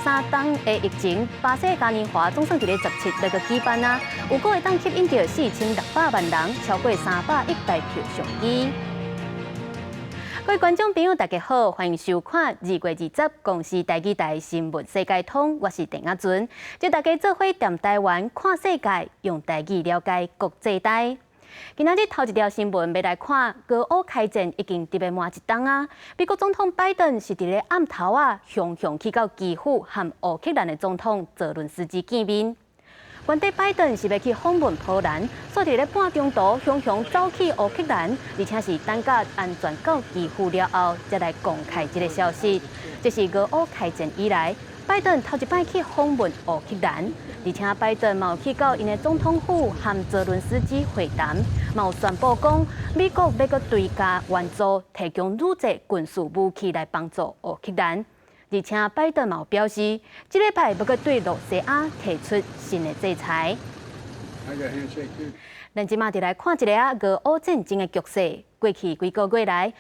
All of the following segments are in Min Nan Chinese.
3冬的疫情，巴西嘉年華總算佇咧17日就舉辦啊，預估會當吸引著4600萬人，超過300億台票相機。各位觀眾朋友，大家好，歡迎收看2月20公視台語台新聞世界通，我是鄧阿尊，祝大家做伙踮台灣看世界，用台語了解國際大。今仔日頭一條新聞欲來看，俄烏開戰已經佇欲滿一冬啊！美國總統拜登是佇咧暗頭仔，雄雄去到基輔和烏克蘭的總統澤倫斯基見面。原底拜登是欲去訪問波蘭，煞佇咧半中途雄雄走去烏克蘭，而且是等甲安全到基輔了後，才來公開這個消息。這是俄烏開戰以來，拜登頭一擺去訪問烏克蘭，而且拜登嘛有去到𪜶的總統府和澤倫斯基會談，嘛有宣布講美國欲閣追加援助，提供愈濟軍事武器來幫助烏克蘭。而且拜登嘛有表示，這禮拜欲閣對露西亞提出新的制裁。咱這馬就來看一下俄烏戰爭的局勢。過去幾個月來，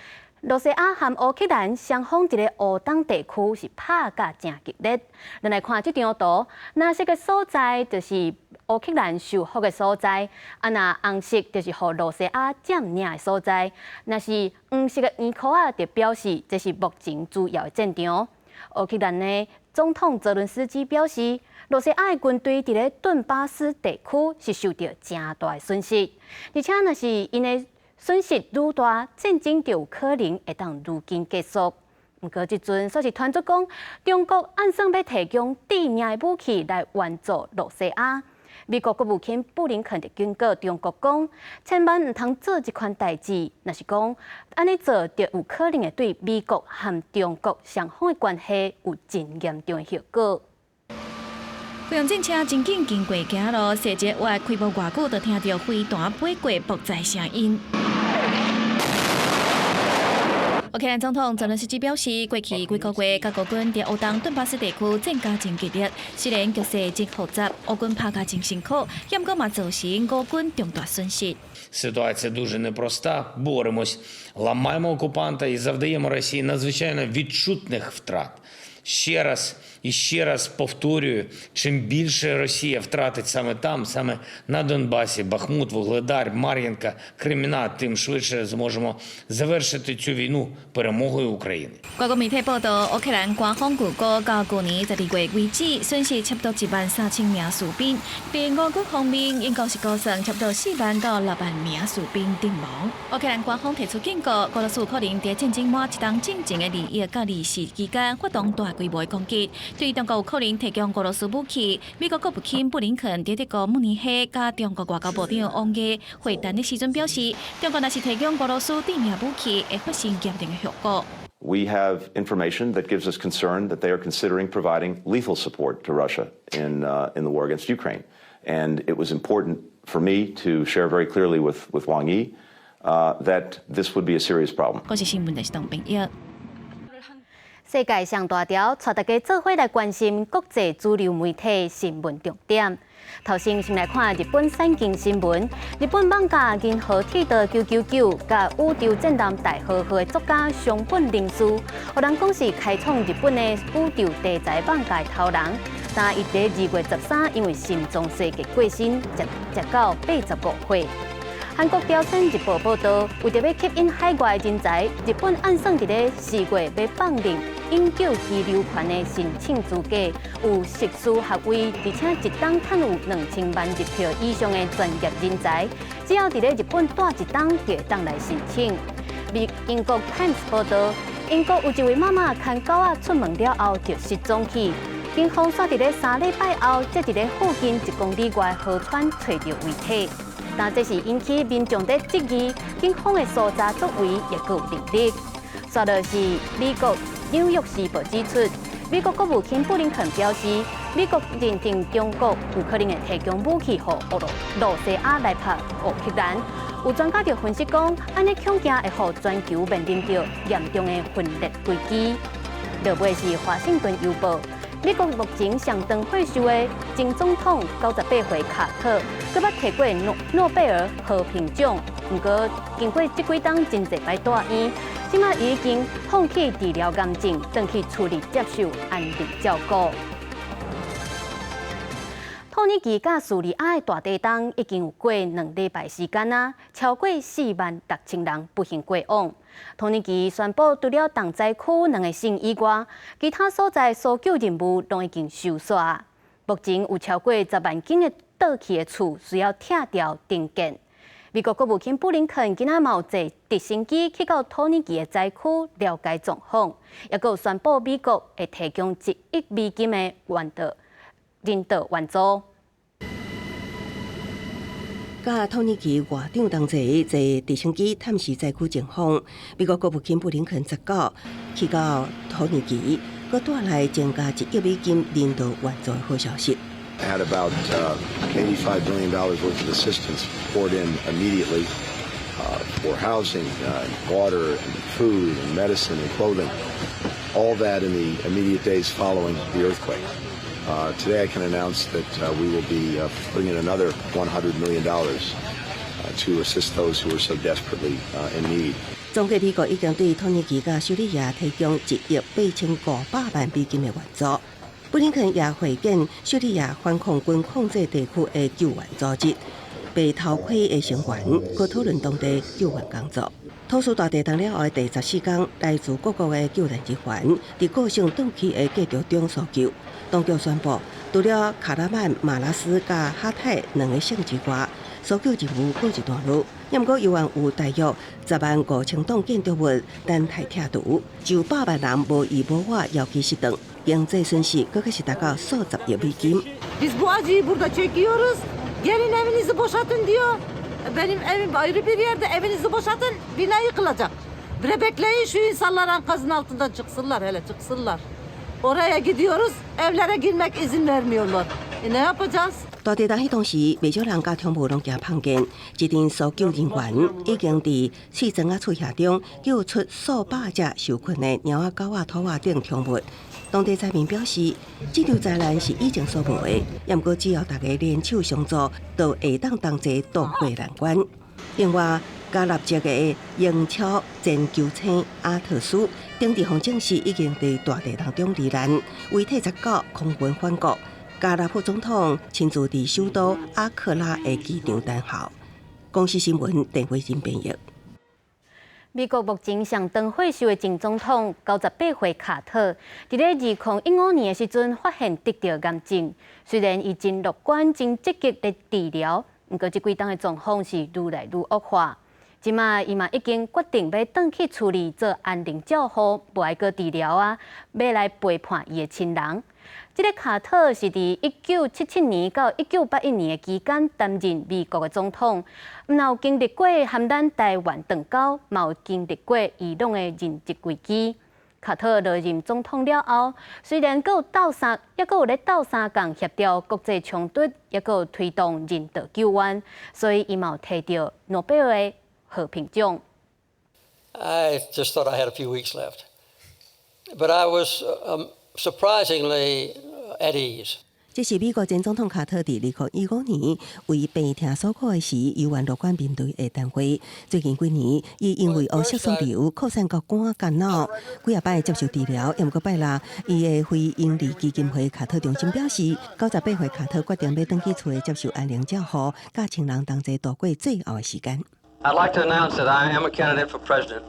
露西亞和烏克蘭雙方佇咧烏東地區是拍甲誠激烈。咱來看這張圖，藍色的所在就是烏克蘭收復的所在，啊若紅色就是予露西亞佔領的所在。若是黃色的圓箍仔，就表示這是目前主要的戰場。烏克蘭的總統澤倫斯基表示，露西亞的軍隊佇咧頓巴斯地區是受著誠大的損失，而且若是𪜶的損失愈大，戰爭就有可能會當愈緊結束。毋過這陣煞是傳出講，中國按算欲提供致命的武器來援助露西亞。美國國務卿布林肯就警告中國講，千萬毋通做這款代誌，若是講按呢做，就有可能會對美國和中國雙方的關係有真嚴重的後果。軍用戰車真緊經過行路，細節外開無偌久，就聽著飛彈飛過爆炸聲音。烏克蘭總統澤倫斯基表示，過去幾個月，佮俄軍佇烏東頓巴斯地區戰甲真激烈，雖然局勢真複雜，烏軍拍甲真辛苦，毋過嘛造成俄軍重大損失。 Ситуація дуже непроста. Боремось, ламаємо окупанта і завдаємо Росії надзвичайно відчутних втрат. Ще раз і ще раз повторюю, чим більше Росія втратить саме там, саме на Донбасі, Бахмут, Вугледар, Мар'їнка, Кремінна, тим швидше зможемо завершити цю війну перемогою України. 外國媒體報道，烏克蘭官方預估到舊年12月為止，損失差不多1萬3千名士兵。佇俄軍方面，應該是估算差不多4萬到6萬名士兵陣亡。烏克蘭官方提出警告，俄羅斯可能佇戰爭滿一冬進前的21到24期間發動大規模的攻擊，對中國有可能提供俄羅斯武器。美國國務卿布林肯佇德國慕尼黑佮中國外交部長王毅會談的時陣表示，中國若是提供俄羅斯致命武器，會發生嚴重的後果。 We have information that gives us concern that they are considering providing lethal support to Russia in the war against Ukraine. And it was important for me to share very clearly with Wang Yi that this would be a serious problem. 公視新聞的是董炳業。世界上大條，帶大家做伙來關心國際主流媒體新聞重點。頭先先來看日本產經新聞，日本漫畫《銀河鐵道九九九》佮宇宙戰艦大和號的作家松本零士，予人講是開創日本的宇宙題材漫畫的頭人。但伊佇2月13因為心臟衰竭過身，才到85歲。韓國朝鮮日報報導，為著欲吸引海外人才，日本按算佇咧4月欲放任永久居留權的申請資格，有碩士學位，而且一冬賺有2000萬日票以上的專業人才，只要佇咧日本蹛一冬，就會當來申請。英國 Times 報導，英國有一位媽媽牽狗仔出門了後就失蹤去，警方煞佇咧3禮拜後，才佇咧附近1公里外河川揣著遺體。但這是引起民眾的質疑，警方的搜查作為抑閣有能力。煞落是美國紐約時報指出，美國國務卿布林肯表示，美國認定中國有可能會提供武器予俄羅露西亞來拍烏克蘭。有專家就分析講，按呢恐驚會予全球面臨著嚴重的分裂危機。落尾是華盛頓郵報。美國目前上長歲數的前總統98歲卡特，閣捌提過諾貝爾和平獎。毋過經過這幾冬真濟擺蹛院，這馬已經放棄治療癌症，轉去厝裡接受安寧照顧。土耳其佮敘利亞的大地震已經有過2禮拜時間啊，超過4萬6千人不幸過往。土耳其宣布，除了重災區兩個省以外，其他所在搜救任務攏已經收煞。目前有超過10萬間的倒去的厝需要拆掉重建。美國國務卿布林肯今仔嘛有坐直升機去到土耳其的災區了解狀況，也閣有宣布美國會提供1億美金的援助，人道援助。佮土耳其外長同齊坐直升機探視災區情況。美國國務卿布林肯19去到土耳其，閣帶來增加1億美金人道援助的好消息。 Had about $85 million worth of assistance poured in immediately for housing, water, and food, and medicine, and clothing. All that in the immediate days following the earthquake. Today I can announce that we will be putting in another $100 million to assist those who are so desperately in need. 總計美國已經對土耳其佮敘利亞提供1億8500萬美金的援助。布林肯也會見敘利亞反抗軍控制地區的救援組織、白頭盔的成員，閣討論當地救援工作。土敘大地震了後的第14天，來自各國的救援人員佇各省斷去的建築中搜救。當局宣布，除了卡拉曼馬拉斯佮哈泰兩個省之外，搜救任務告一段落。毋過，猶原有大約10萬5千棟建築物等待拆除，就100萬人無依無靠，遙期失當，經濟損失閣較是達到數十億美金。 Biz bu acıyı burada çekiyoruz. Gelin evinizi boşaltın diyor. Benim evim ayrı bir yerde. Evinizi boşaltın. Bina yıkılacak. Bre bekleyin şu insanlar enkazın altından çıksınlar hele çıksınlar. Oraya gidiyoruz. Evlere girmek izin vermiyorlar. E ne yapacağız? 大地震彼當時，袂少人佮寵物攏驚碰見，一陣搜救人員已經佇碎磚仔厝瓦中救出數百隻受困的貓仔、狗仔、兔仔等寵物。當地災民表示，這場災難是以前所無的，毋過只要大家聯手相助，就會當同齊渡過難關。另外，加納籍的英超前球星阿特斯，頂日方證實已經佇大地震中罹難，遺體19空運返國。加納副總統親自佇首都阿克拉的機場等候。公視新聞鄧慧仁編譯。美國目前上長歲數的前總統98歲卡特，佇咧2015年的時陣發現得著癌症。雖然伊真樂觀、真積極咧治療，毋過這幾冬的狀況是愈來愈惡化。這馬伊嘛已經決定欲轉去厝裡做安寧照護，無愛閣治療啊，欲來陪伴伊的親人。這个卡特是佇1977年到1981年的期間擔任美國的總統，毋但有經歷過和咱台灣斷交，嘛有經歷過伊朗的人質危機。卡特落任總統了後，雖然閣有鬥相，猶閣有咧鬥相共協調國際衝突，猶閣有推動人道救援，所以伊嘛有提著諾貝爾和平獎。 I just thought I had a few weeks left, but I was surprisingly at ease. 這是美國前總統卡特佇2015年為病痛所苦的時，猶原樂觀面對的談話。最近幾年，伊因為烏色素瘤擴散到肝佮腦，幾仔擺接受治療。毋過拜六，伊的非營利基金會卡特中心表示，98歲卡特決定欲轉去厝接受安寧照護，佮親人同齊度過最後的時間。 I'd like to announce that I am a candidate for president.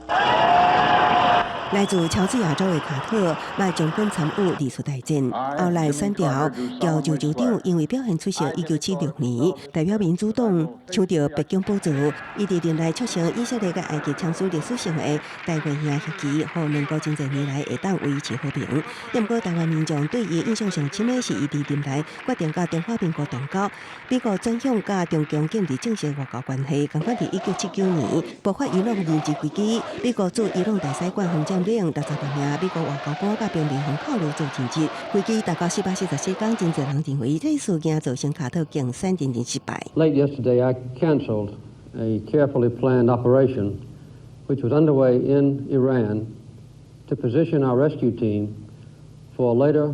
來自喬治亞州的卡特，嘛將軍參與二次大戰，後來選著喬州州長，因為表現出色，1976年代表民主黨搶著白宮寶座。伊佇任內促成以色列佮埃及簽署歷史性的大衛營協議，予兩國真濟年來會當維持和平。毋過台灣民眾對伊印象上深的是，伊佇任內決定佮中華民國斷交，美國轉向佮中共建立正式外交關係。仝款佇1979年爆發伊朗人質危機，美國駐伊朗大使館予佔領，68名美國外交官佮平民予扣留做人質，危機達到444天，真濟人認為這事件造成卡特競選連任失敗。 Late yesterday, I canceled a carefully planned operation which was underway in Iran to position our rescue team for a later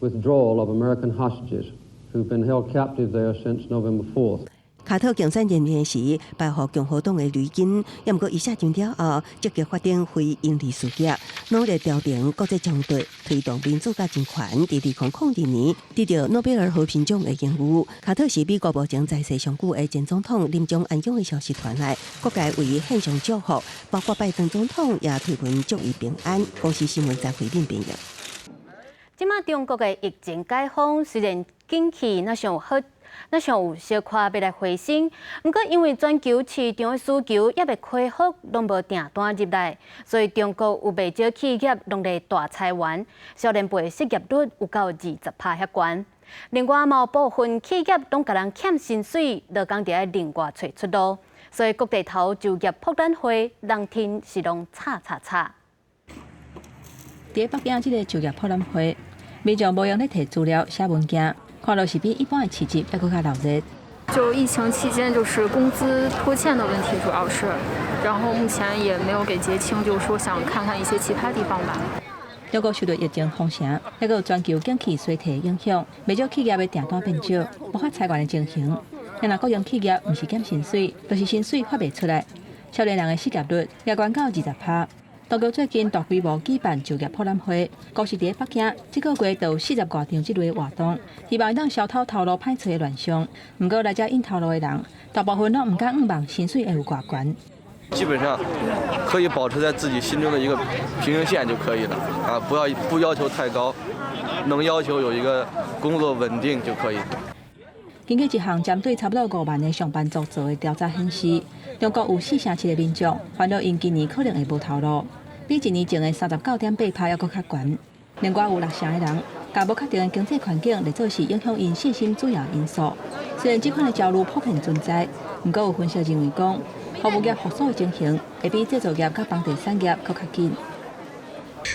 withdrawal of American hostages who've been held captive there since November 4th. 卡特競選連任時，敗予共和黨的雷根，也毋過伊卸任了後，積極發展非營利事業，努力調停國際衝突，推動民主佮人權。佇2002年得到諾貝爾和平獎的榮譽。卡特是美國目前在世上久的前總統，臨終安詳的消息傳來，各界為伊獻上祝福，包括拜登總統也推文祝伊平安。公視新聞張惠敏編譯。這馬中國的疫情解封，雖然景氣若像好，若像有小可欲來回升，毋過因為全球市場的需求猶未恢復，攏無訂單入來，所以中國有袂少企業攏咧大裁員，少年輩失業率有到20%遐懸。另外，嘛有部分企業攏共人欠薪水，勞工著愛另外揣出路，所以各地頭就業博覽會，人天是攏吵吵吵。佇北京這个就業博覽會，民眾無閒咧提資料、寫文件，看落是比一般的市集猶閣較鬧熱。就疫情期間，就是工資拖欠的問題，主要是，然後目前也沒有給結清，就說想看看一些其他地方吧。中國受到疫情封城，猶閣有全球景氣衰退影響，袂少企業的訂單變少，無法裁員的情形。若國營企業毋是減薪水，就是薪水發袂出來。少年人的失業率也懸到20%。當局最近大規模舉辦就業博覽會，光是佇北京，這个月就有40外場這類活動，希望會當消除頭路歹揣的亂象。毋過來遮應頭路的人，大部分攏毋敢向望薪水會有偌懸。基本上可以保持在自己心中的一個平衡線就可以了，啊，不要不要求太高，能要求有一個工作穩定就可以。根據一項針對差不多5萬个上班族做的調查顯示，中國有47%的民眾煩惱𪜶今年可能會無頭路，比一年前的39.8%猶閣較懸。另外有6成的人，共無確定的經濟環境列做是影響𪜶信心主要因素。雖然這款的焦慮普遍存在，毋過有分析認為講，服務業復甦的情形會比製造業佮房地產業閣較緊。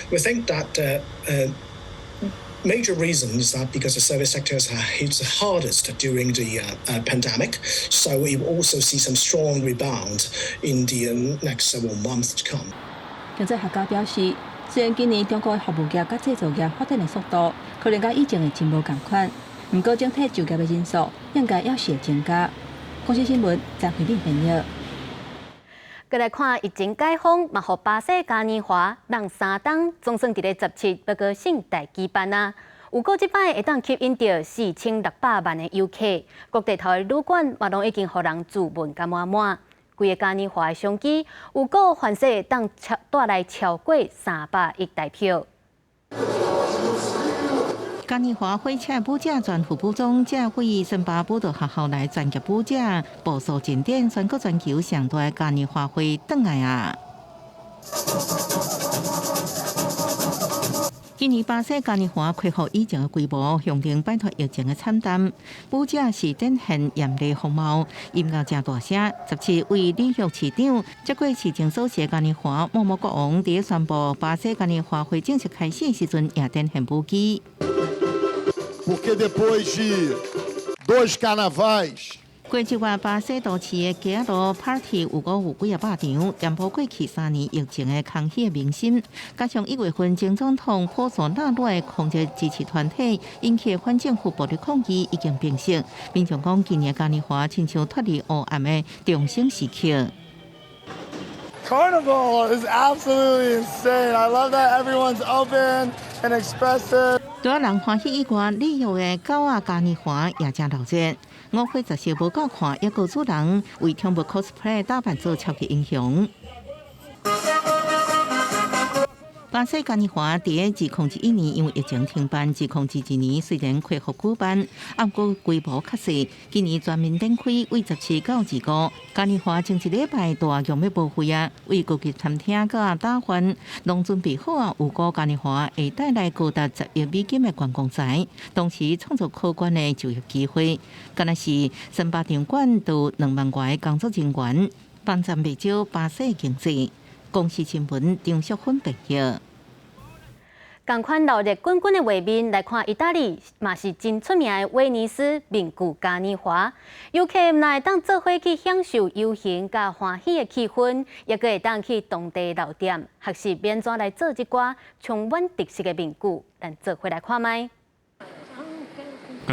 We think that the major reason is that because the service sectors are hit the hardest during the pandemic, so we will also see some strong rebound in the next several months to come. 經濟學家表示，雖然今年中國的服務業佮製造業發展的速度可能佮以前的真無仝款，毋過整體就業的人數應該猶是會增加。公視新聞張惠敏編譯。閣來看疫情解封，嘛予巴西嘉年華人三冬總算佇咧17欲閣盛大舉辦啊！預估這擺會當吸引著4600萬的遊客，各地頭的旅館嘛攏已經予人住滿甲滿滿。規个嘉年華的商機，預估凡勢會當超帶來超過300億台票。嘉年華火車舞者全副武裝，這位森巴舞蹈學校來專業舞者，步數經典，宣告全球上大嘉年華會轉來啊！今年巴西嘉年華恢復以前的規模，象徵擺脫疫情的慘淡。舞者是展現豔麗風貌，音樂誠大聲。17位里約市長接過市政首席嘉年華，默默國王佇宣布巴西嘉年華會正式開始時陣，也展現舞技。 Porque depois de dois carnavais 過一月巴西都市的街仔路 party 有五有幾仔百場，填補過去3年疫情的空虛的民心。加上1月份前總統波索納洛的抗日支持團體引起反政府暴力抗議已經平息。民眾講，今年嘉年華親像脫離黑暗的重生時刻。 Carnival is absolutely insane. I love that everyone's open and expressive. 除了人歡喜以外，里約的狗仔嘉年華也誠鬧熱。舞會十時無夠看，猶閣有人為寵物 cosplay 打扮做超級英雄。巴西嘉年華佇2021年因為疫情停辦，2022年雖然恢復舉辦，毋過規模較細。今年全面展開，為17到25，嘉年華前一禮拜大量欲報廢啊，為高級餐廳佮打飯攏準備好啊，預估嘉年華會帶來高達10億美金的觀光財，同時創造可觀的就業機會。敢若是森巴場館都有2萬外工作人員，幫贊袂少巴西經濟。公視新聞張淑芬報道。仝款鬧熱滾滾的畫面來看，意大利嘛是真出名的威尼斯面具嘉年華，遊客毋但會當做伙去享受遊行佮歡喜的氣氛，猶閣會當去當地老店學習欲按怎來做這寡充滿特色的面具，咱做伙來看覓。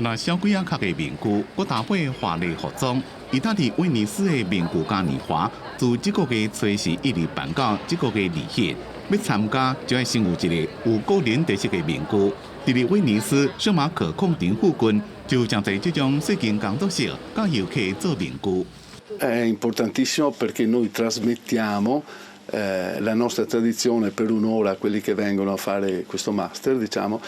敢若小鬼仔殼的面具，閣搭配華麗服裝。意大利威尼斯的面具嘉年華，自這個月初四一直辦到這個月27。欲參加就愛先有一个有個人特色的面具。佇咧威尼斯聖馬可廣場附近，就誠濟這種細間工作室，教遊客做面具。 È importantissimo perché noi trasmettiamo la nostra tradizione per un'ora a quelli che vengono a fare questo master, diciamo,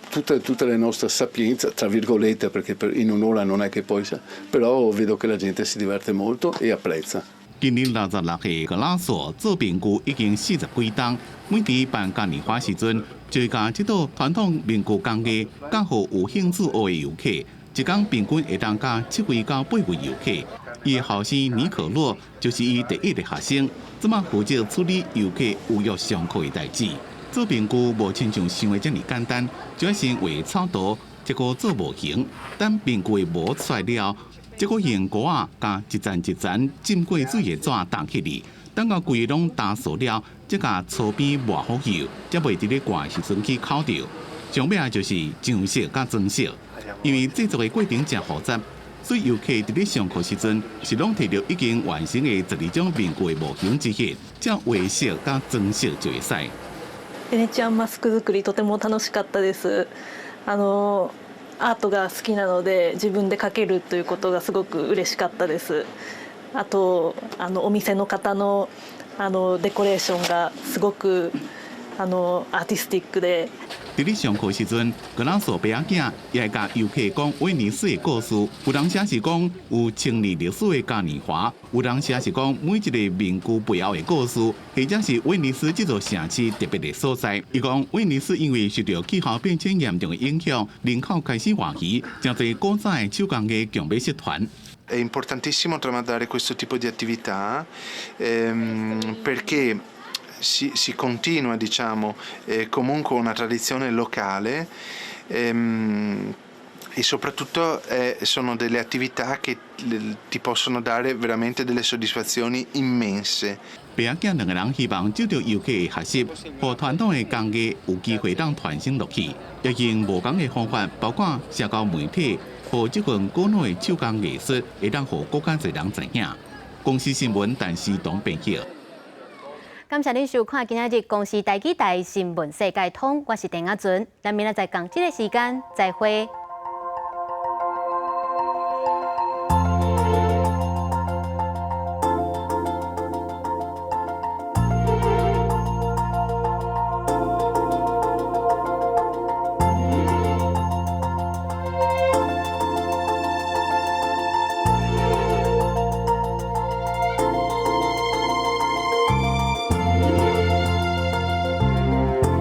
tutta la nostra sapienza, tra virgolette, perché in un'ora non è che poi, però vedo che la gente si diverte molto e apprezza. 今年66歲格拉索做面具已經40幾冬，每年辦嘉年華時陣，就會共這道傳統面具工藝教予有興趣學的遊客，一工平均會當教7位到8位遊客。伊的後生尼可洛就是伊第一个學生，這馬負責處理遊客預約上課的代誌。做面具無親像想的遮爾簡單，就愛先畫草圖，結果做模型，等面具的模出來了。這閣用糊仔共一層一層浸過水的紙貼起來，等到規个攏焦燥了，才共粗邊抹好油，才袂佇咧掛的時陣去洘著。上尾仔就是上色佮裝飾，因為製作的過程誠複雜，所以遊客佇咧上課時陣是攏提著已經完成的12種面具的模型之一，才畫色佮裝飾就會使。ベネチアンマスク作りとても楽しかったです。アートが好きなので自分で描けるということがすごく嬉しかったです。あとお店の方のデコレーションがすごくアーティスティックで。佇咧上課時陣，格拉索伯仔囝也會共遊客講威尼斯的故事。有當時是講有千年歷史的嘉年華，有當時是講每一个面具背後的故事，或者是威尼斯這座城市特別的所在。伊講威尼斯因為受著氣候變遷嚴重的影響，人口開始外移，誠濟古早的手工藝強欲失傳。 È importantissimo tramandare questo tipo di attività perché si continua, diciamo, comunque una tradizione locale e soprattutto sono delle attività che ti possono dare veramente delle soddisfazioni immense. 爸仔囝兩个人希望藉著遊客的學習，予傳統的工藝有機會當傳承落去，也用無仝的方法，包括社交媒體，予這份古老的手工藝術會當予閣較濟人知影。公視新聞，陳思東編輯。感謝您收看今仔日公視台語台新聞世界通，我是鄭亞純，咱明仔載仝這个時間再會。